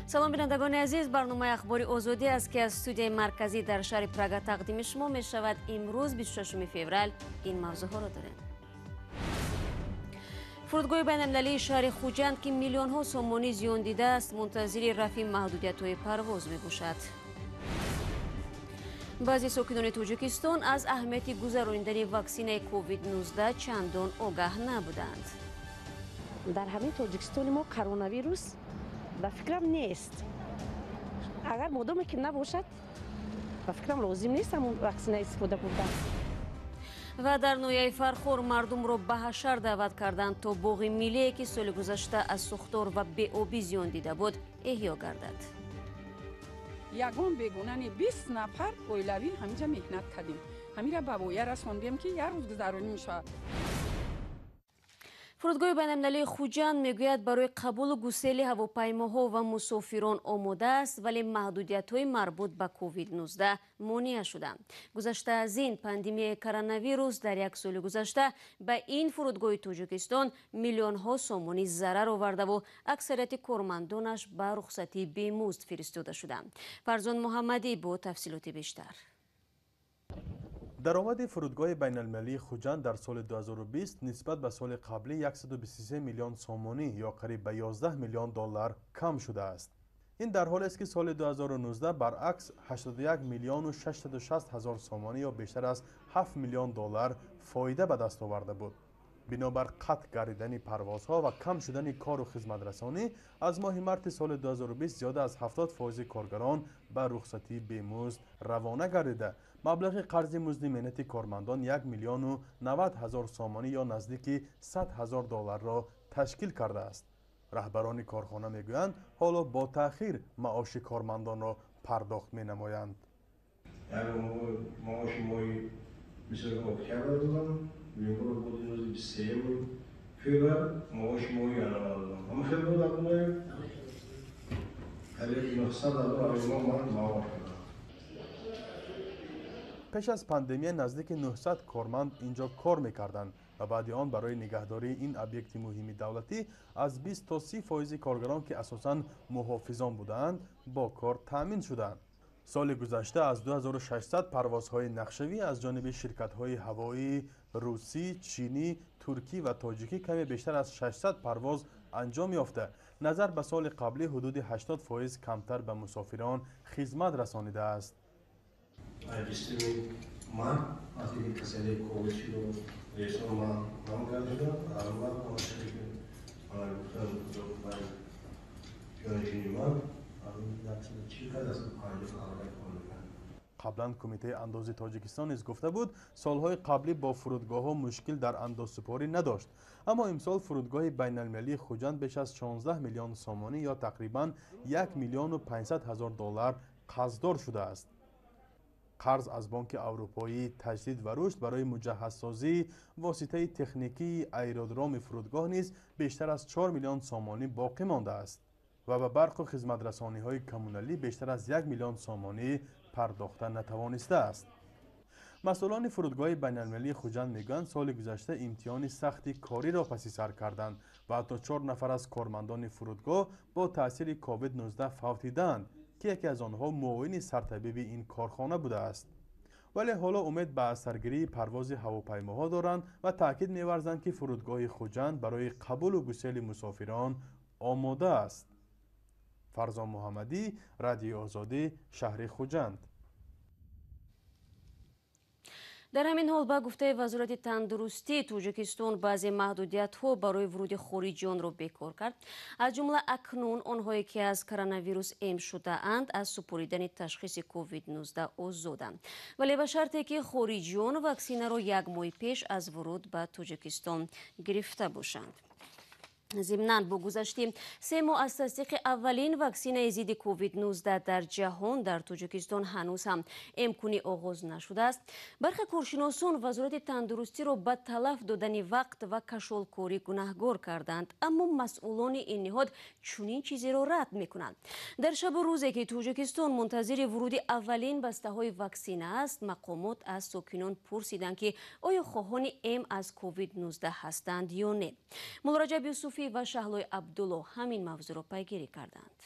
Салом, бинандагони азиз. Барномаи Ахбори Озодӣ аст, ки аз студияи марказӣ дар шаҳри Прага тақдими шумо мешавад. Имрӯз, 26 феврал, ин мавзӯъҳоро дорем. Фурудгоҳи байналмилалии шаҳри Хуҷанд, ки миллионҳо сомонӣ зиён дидааст, мунтазири рафъи маҳдудиятҳои парвоз мебошад. Баъзе сокинони Тоҷикистон аз аҳамияти гузаронидани ваксинаи COVID-19 чандон огаҳ набуданд. Дар ҳамин Тоҷикистони мо коронавирус, ба фикрам, нест. Агар модоме ки набошад, ба фикрам, лозим нест ҳамон ваксина истифода бурдан. Ва дар ноҳияи Фархор мардумро ба ҳашар даъват карданд, то боғи миллие, ки соли гузашта аз сӯхтор ва беобӣ зиён дида буд, эҳё гардад. Ягон бегунани 20 нафар оилавӣ ҳаминҷа меҳнат кардем, ҳамира ба воя расондем, ки як рӯз гузаронӣ мешавад. Фурудгоҳи байналмилалии Хуҷанд мегӯяд, барои қабулу гусели ҳавопаймоҳо ва мусофирон омода аст, вале маҳдудиятҳои марбут ба COVID-19 монеа шуданд. Гузашта аз ин, пандемияи коронавирус дар як соли гузашта ба ин фурудгоҳи Тоҷикистон миллионҳо сомонӣ зарар овардаву аксарияти кормандонаш ба рухсатии бемузд фиристода шуданд. Фарзон Муҳаммадӣ бо тафсилоти бештар. Даромади фурудгоҳи байналмилалии Хуҷанд дар соли 2020 нисбат ба соли қаблӣ 123 миллион сомонӣ ё қариб ба 11 миллион доллар кам шудааст. Ин дар ҳолест, ки соли 2019 баръакс 81 миллиону 660 ҳазор сомонӣ ё бештар аз 7 миллион доллар фоида ба даст оварда буд. Бинобар қатъ гардидани парвозҳо ва кам шудани кору хизматрасонӣ, аз моҳи марти соли 2020 зиёда аз 70 фоизи коргарон ба рухсатии бемузд равона гардида, маблағи қарзи музди меҳнати кормандон 1 миллиону 90 ҳазор сомонӣ ё наздики 100 ҳазор долларро ташкил кардааст. Раҳбарони корхона мегӯянд, ҳоло бо таъхир маоши кормандонро пардохт менамоянд. Маоши моҳи 20 октябр додам, дуюмбор буди рӯзи 23 феврал маоши моҳи январ додам. Ҳама хел буд, Абдуллаев, қариб 900 000 мо ман маош додам. Пеш аз пандемия наздики 900 корманд инҷо кор мекарданд ва баъди он барои нигаҳдории ин объекти муҳими давлатӣ аз 20 то 30 фоизи коргарон, ки асосан муҳофизон будаанд, бо кор таъмин шуданд. Соли гузашта аз 2600 парвозҳои нақшавӣ аз ҷониби ширкатҳои ҳавоии русӣ, чинӣ, туркӣ ва тоҷикӣ каме бештар аз 600 парвоз анҷом ёфта, назар ба соли қаблӣ ҳудуди 80 фоиз камтар ба мусофирон хизмат расонидааст. Март, вақте ки касалии ковид шуду ресон ман ман гардидам, вақт гуфтам, ҷонишини ман. Қаблан Кумитаи андози Тоҷикистон низ гуфта буд, солҳои қаблӣ бо фурудгоҳҳо мушкил дар андозсупорӣ надошт, аммо имсол фурудгоҳи байналмилалии Хуҷанд беш аз 16 миллион сомонӣ ё тақрибан 1 миллиону 500 ҳазор доллар қарздор шудааст. Қарз аз Бонки Аврупоии Таҷдид ва Рушд барои муҷаҳҳазсозии воситаи техникии аэродроми фурудгоҳ низ бештар аз 4 миллион сомонӣ боқӣ мондааст ва ба барқу хизматрасониҳои коммуналӣ бештар аз 1 миллион сомонӣ пардохта натавонистааст. Масъулони фурудгоҳи байналмилалии Хуҷанд мегӯянд, соли гузашта имтиҳони сахти кориро паси сар карданд ва ҳатто чор нафар аз кормандони фурудгоҳ бо таъсири COVID-19 фавтидаанд, ки яке аз онҳо муовини сартабиби ин корхона будааст. Вале ҳоло умед ба аз саргирии парвози ҳавопаймоҳо доранд ва таъкид меварзанд, ки фурудгоҳи Хуҷанд барои қабулу гусели мусофирон омода аст. Фарзон Муҳаммадӣ, Радиои Озодӣ, шаҳри Хуҷанд. Дар ҳамин ҳол, ба гуфтаи Вазорати тандурустии Тоҷикистон, баъзе маҳдудиятҳо барои вуруди хориҷиёнро бекор кард. Аз ҷумла, акнун онҳое, ки аз коронавирус эм шудаанд, аз супоридани ташхиси COVID-19 озоданд, вале ба шарте ки хориҷиён ваксинаро як моҳи пеш аз вуруд ба Тоҷикистон гирифта бошанд. Зимнан, бо гузашти 3 моҳ аз тасдиқи аввалин ваксинаи зидди COVID-19 дар ҷаҳон, дар Тоҷикистон ҳанӯз ҳам эмкунӣ оғоз нашудааст. Бархе коршиносон Вазорати тандурустиро ба талаф додани вақт ва кашолкорӣ гунаҳгор карданд, аммо масъулони ин ниҳод чунин чизеро рад мекунанд. Дар шабу рӯзе ки Тоҷикистон мунтазири вуруди аввалин бастаҳои ваксина аст, мақомот аз сокинон пурсиданд, ки оё хоҳони эм аз COVID-19 ҳастанд ё не. Муллораҷаб Юсуфӣ ва Шаҳлои Абдулло ҳамин мавзӯъро пайгирӣ карданд.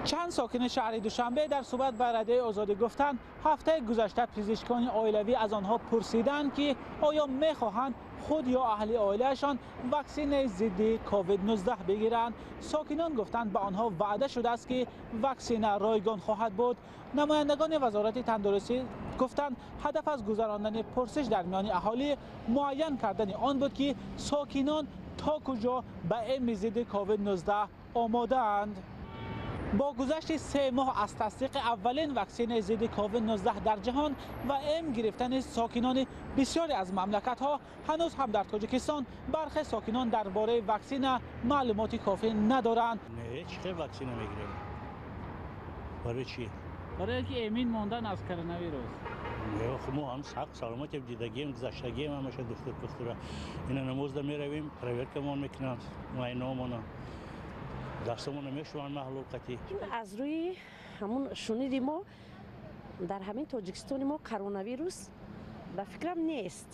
Чанд сокини шаҳри Душанбе дар суҳбат ба Радиои Озодӣ гуфтанд, ҳафтаи гузашта пизишкони оилавӣ аз онҳо пурсиданд, ки оё мехоҳанд худ ё аҳли оилаашон ваксинаи зидди ковид-19 бигиранд. Сокинон гуфтанд, ба онҳо ваъда шудааст, ки ваксина ройгон хоҳад буд. Намояндагони Вазорати тандурустӣ гуфтанд, ҳадаф аз гузарондани пурсиш дар миёни аҳолӣ муайян кардани он буд, ки сокинон то куҷо ба эми зидди ковид-19 омодаанд. Бо гузашти 3 моҳ аз тасдиқи аввалин ваксинаи зидди ковид-19 дар ҷаҳон ва эм гирифтани сокинони бисёре аз мамлакатҳо, ҳанӯз ҳам дар Тоҷикистон бархе сокинон дар бораи ваксина маълумоти кофӣ надоранд. Не, чӣ хел ваксина мегирем? Барои чӣ? Барои ки эмин мондан аз коронавирус. Не, мо ҳам сақ саломатем, дидагием, гузаштагием ҳамаша духтур пухтура. Ина намозда меравем, проверкамон мекунанд, муайиномона. Дастамона мешуванд маҳлул қатӣ. Аз рӯи ҳамун шуниди мо дар ҳамин Тоҷикистони мо коронавирус ба фикрам нест.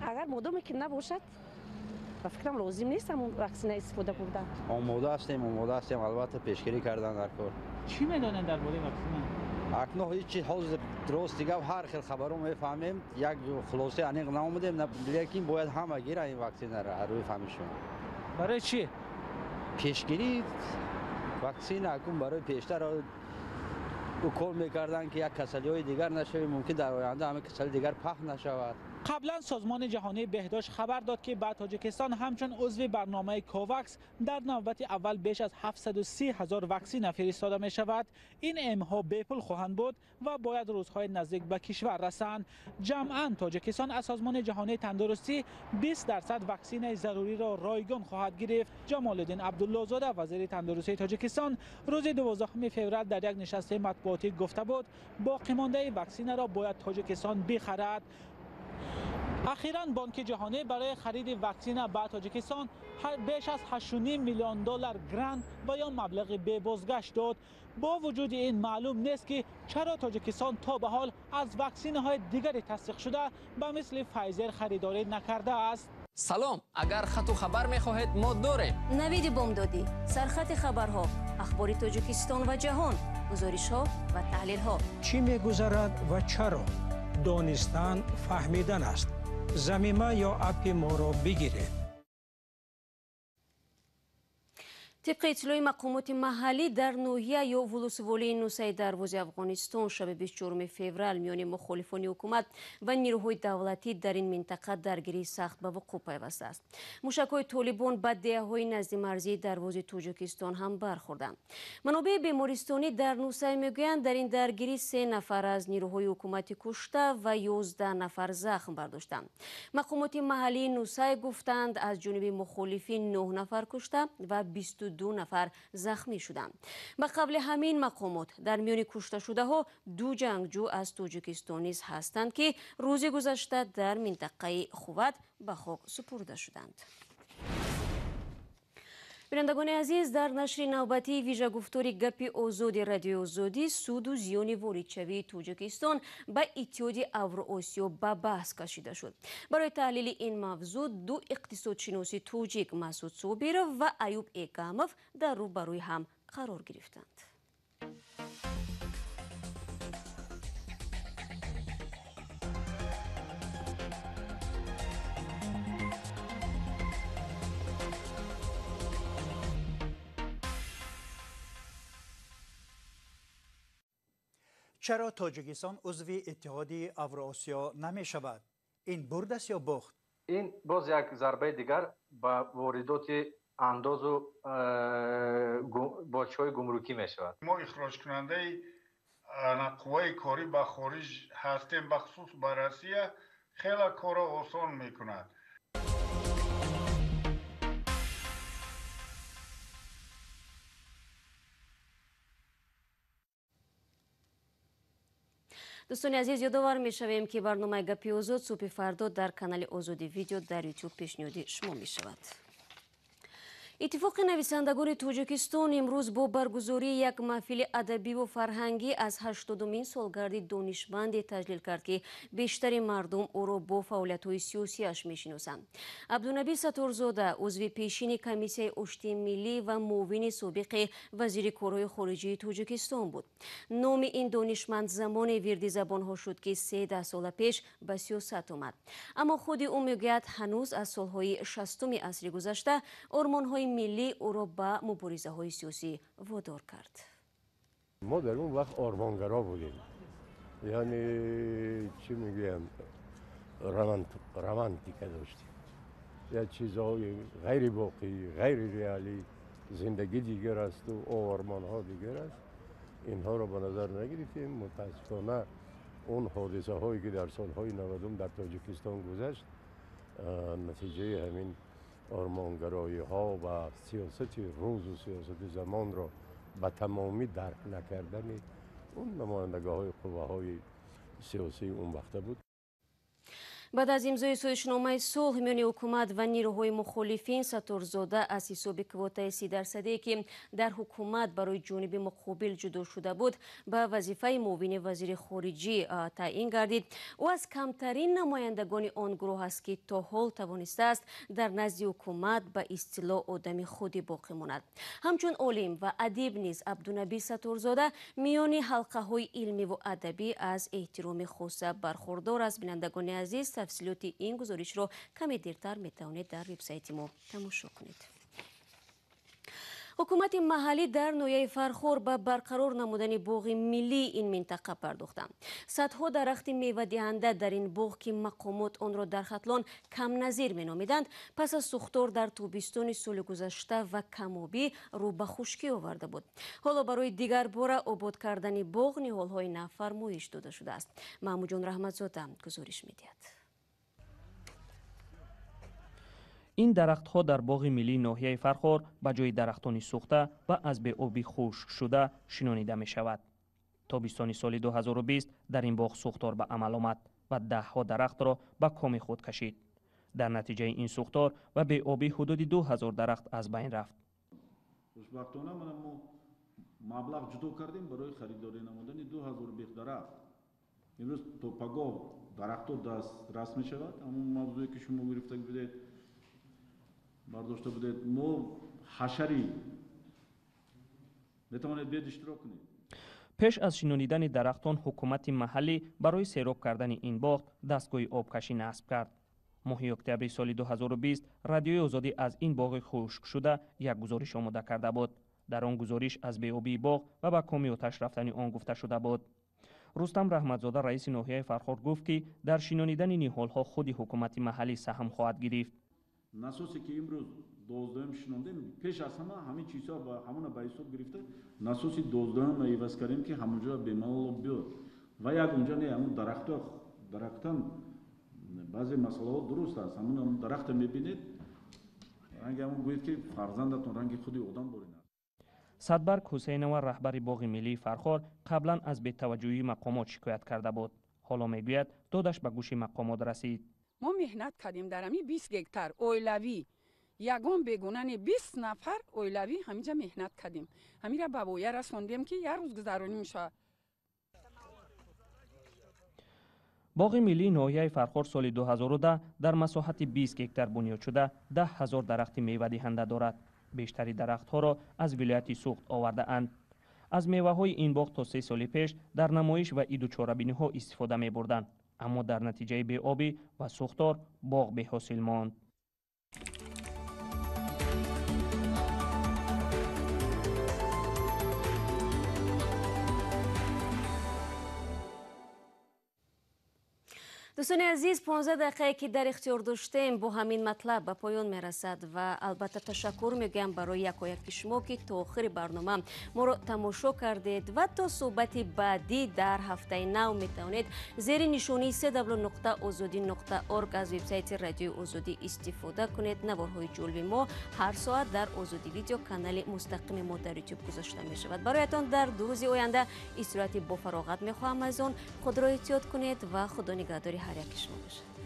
Агар модоме ки набошад, ба фикрам лозим нест ҳамун ваксина истифода бурдан. Омода ҳастем, албатта пешгирӣ кардан дар кор. Чӣ медонед дар бораи ваксина? Акнун ҳеҷ чиз ҳозир рост дигар ҳар хел хабаро мефаҳмем, як хулосаи аниқ наомадем, лекин бояд ҳама гиранд ин ваксинаро аз рӯи фаҳмишон. Барои чӣ? Пешгирӣ ваксина акун барои пештар укол мекарданд, ки як касалиҳои дигар нашавад, мумкин дар оянда ҳама касали дигар паҳн нашавад. Қаблан Созмони ҷаҳонии беҳдошт хабар дод, ки ба Тоҷикистон ҳамчун узви барномаи КОВАКС дар навбати аввал беш аз 730 ҳазор ваксина фиристода мешавад. Ин эмҳо бепул хоҳанд буд ва бояд рӯзҳои наздик ба кишвар расанд. Ҷамъан Тоҷикистон аз Созмони ҷаҳонии тандурустӣ 20% ваксинаи заруриро ройгон хоҳад гирифт. Ҷамолиддин Абдуллозода, вазири тандурустии Тоҷикистон, рӯзи 12 феврал дар як нишасти матбуотӣ гуфта буд, боқимондаи ваксинаро бояд Тоҷикистон бихарад. Ахиран Бонки ҷаҳонӣ барои хариди ваксина ба Тоҷикистон беш аз 8,5 миллион доллар грант ва ё маблағи бебозгашт дод. Бо вуҷуди ин маълум нест, ки чаро Тоҷикистон то ба ҳол аз ваксинаҳои дигари тасдиқшуда ба мисли Файзер харидорӣ накардааст. Салом, агар хату хабар мехоҳед, мо дорем. Навиди бомдодӣ, сархати хабарҳо, ахбори Тоҷикистон ва ҷаҳон, гузоришҳо ва таҳлилҳо. Чӣ мегузарад ва чаро? Донистан фаҳмидан аст. Замима ё апи моро бигиред. Тибқи иттилои мақомоти маҳаллӣ дар ноҳия ё вулусволии Нусаи Дарвози Афғонистон шаби 24 феврал миёни мухолифони ҳукумат ва нирӯҳои давлатӣ дар ин минтақа даргирии сахт ба вуқӯъ пайвастааст. Мушакҳои толибон ба деҳаҳои назди марзии Дарвози Тоҷикистон ҳам бархӯрданд. Манобеи бемористонӣ дар Нусай мегӯянд, дар ин даргирӣ 3 нафар аз нирӯҳои ҳукуматӣ кушта ва 11 нафар захм бардоштанд. Мақомоти маҳаллии Нусай гуфтанд, аз ҷониби мухолифин 9 нафар кушта ва 22 нафар захмӣ шуданд. Ба қавли ҳамин мақомот дар миёни кушташудаҳо 2 ҷангҷӯ аз Тоҷикистон низ ҳастанд, ки рӯзи гузашта дар минтақаи Хуват ба хок супурда шуданд. Бинандагони азиз, дар нашри навбатии вижагуфтори Гапи Озоди Радиои Озодӣ суду зиёни воридшавии Тоҷикистон ба Иттиҳоди Авроосиё ба баҳс кашида шуд. Барои таҳлили ин мавзӯъ ду иқтисодшиноси тоҷик Масуд Собиров ва Аюб Эгамов дар рӯ ба рӯи ҳам қарор гирифтанд. Чаро Тоҷикистон узви Иттиҳоди Авроосиё намешавад? Ин бурд аст ё бохт? Ин боз як зарбаи дигар ба воридоти андозу бочҳои гумрукӣ мешавад. Мо ихроҷкунандаи қувваи корӣ ба хориҷ ҳастем, бахусус ба Россия, хеле корро осон мекунад. Дӯстони азиз, ёдовар мешавем, ки барномаи Гапи Озод субҳи фардо дар канали Озоди Видео дар Ютуб пешниҳоди шумо мешавад. Иттифоқи нависандагони Тоҷикистон имрӯз бо баргузории як маҳфили адабиву фарҳангӣ аз 80-умин солгарди донишманде таҷлил кард, ки бештари мардум ӯро бо фаъолиятҳои сиёсиаш мешиносанд. Абдунаби Сатторзода узви пешини комиссияи оштии миллӣ ва муовини собиқи вазири корҳои хориҷии Тоҷикистон буд. Номи ин донишманд замоне вирди забонҳо шуд, ки 13 сола пеш ба сиёсат омад. Аммо худи ӯ мегӯяд, ҳанӯз аз солҳои 60-уми асри гузашта ормонҳои миллӣ ӯро ба муборизаҳои сиёсӣ водор кард. Мо дар он вақт ормонгаро будем, яъне чӣ мегӯям, романтика доштем, як чизҳои ғайривоқеӣ, ғайриреалӣ. Зиндагӣ дигар асту ормонҳо дигар аст, инҳоро ба назар нагирифтем. Мутаассифона он ҳодисаҳое ки дар солҳои 90 дар Тоҷикистон гузашт, натиҷаи ҳамин ормонгароиҳо ва сиёсати рӯзу сиёсати замонро ба тамомӣ дарк накардани он намояндагоҳои қувваҳои сиёсии он вақта буд. Баъд аз имзои созишномаи сулҳ миёни ҳукумат ва нирӯҳои мухолифин, Сатторзода аз ҳисоби квотаи 30%, ки дар ҳукумат барои ҷониби муқобил ҷудо шуда буд, ба вазифаи муовини вазири хориҷӣ таъин гардид. Ӯ аз камтарин намояндагони он гурӯҳ аст, ки то ҳол тавонистааст дар назди ҳукумат ба истилоҳ одами худӣ боқӣ монад. Ҳамчун олим ва адиб низ Абдунаби Сатторзода миёни ҳалқаҳои илмиву адабӣ аз эҳтироми хоса бархурдор аст. Бинандагони азиз, тафсилоти ин гузоришро каме дертар метавонед дар вебсайти мо тамошо кунед. Ҳукумати маҳаллӣ дар ноҳияи Фархор ба барқарор намудани боғи миллии ин минтақа пардохтанд. Садҳо дарахти мевадиҳанда дар ин боғ, ки мақомот онро дар Хатлон камназир меномиданд, пас аз сӯхтор дар тобистони соли гузашта ва камобӣ рӯ ба хушкӣ оварда буд. Ҳоло барои дигар бора обод кардани боғ ниҳолҳои нав фармоиш дода шудааст. Маҳмудҷон Раҳматзода гузориш медиҳад. Ин дарахтҳо дар боғи миллии ноҳияи Фархор ба ҷои дарахтони сӯхта ва аз беобӣ хушк шуда шинонида мешавад. Тобистони соли 2020 дар ин боғ сӯхтор ба амал омад ва даҳҳо дарахтро ба коми худ кашид. Дар натиҷаи ин сӯхтор ва беобӣ ҳудуди 2000 дарахт аз байн рафт. Хушбахтона мана мо маблағ ҷудо кардем барои харидорӣ намудани 2000 бех дарахт. Имрӯз то пагоҳ дарахтҳо дастрас мешавад. Ҳамон мавзӯе ки шумо гирифта будед, бардошта будед, мо ҳашарӣ метавонед биёед иштирок кунед. Пеш аз шинонидани дарахтон ҳукумати маҳаллӣ барои сероб кардани ин боғ дастгоҳи обкашӣ насб кард. Моҳи октябри соли 2020 радиои Озодӣ аз ин боғи хушкшуда як гузориш омода карда буд. Дар он гузориш аз беобии боғ ва ба коми оташ рафтани он гуфта шуда буд. Рустам Раҳматзода, раиси ноҳияи Фархор, гуфт, ки дар шинонидани ниҳолҳо худи ҳукумати маҳаллӣ саҳм хоҳад гирифт. Насосе ки имрӯз 12-ум шинондем, пеш аз ҳама ҳамин чизҳо ҳамона ба ҳисоб гирифта, насоси 12-ум иваз кардем, ки ҳамонҷо бемалол биёд. Ва як онҷо не, ҳамон дарахтҳо, дарахтан баъзе масъалаҳо дуруст аст. Ҳамон дарахта мебинед, ранги ҳамон гӯед, ки фарзандатон ранги худи одам борин аст. Садбарг Ҳусейнова, раҳбари боғи миллии Фархор, қаблан аз бетаваҷҷӯҳии мақомот шикоят карда буд. Ҳоло мегӯяд, додаш ба гӯши мақомот расид. Мо меҳнат кардем дар ҳамин 20 гектар оилавӣ, ягон бегуна не, 20 нафар оилавӣ ҳаминҷа меҳнат кардем. Ҳаминра ба воя расондем, ки як рӯз гузаронӣ мешавад. Боғи миллии ноҳияи Фархор соли 2010 дар масоҳати 20 гектар бунёд шуда, 10 ҳазор дарахти мевадиҳанда дорад. Бештари дарахтҳоро аз вилояти Суғд овардаанд. Аз меваҳои ин боғ то 3 соли пеш дар намоиш ва иду чорабиниҳо истифода мебурданд, аммо дар натиҷаи беобӣ ва сӯхтор боғ беҳосил монд. Дӯстони азиз, 15 дақиқае ки дар ихтиёр доштем бо ҳамин матлаб ба поён мерасад ва албатта ташаккур мегӯям барои якояки шумо, ки то охири барнома моро тамошо кардед ва то суҳбати баъдӣ дар ҳафтаи нав метавонед зери нишонии www.ozodi.org аз вебсайти радиои Озодӣ истифода кунед. Наворҳои ҷолиби мо ҳар соат дар Озодӣ видео канали мустақими мо дар ютуб гузошта мешавад. Бароятон дар 2 рӯзи оянда истироҳати бофароғат мехоҳам. Азизон, худро эҳтиёт кунед ва худо нигаҳдори ҳар яки шумо бошад.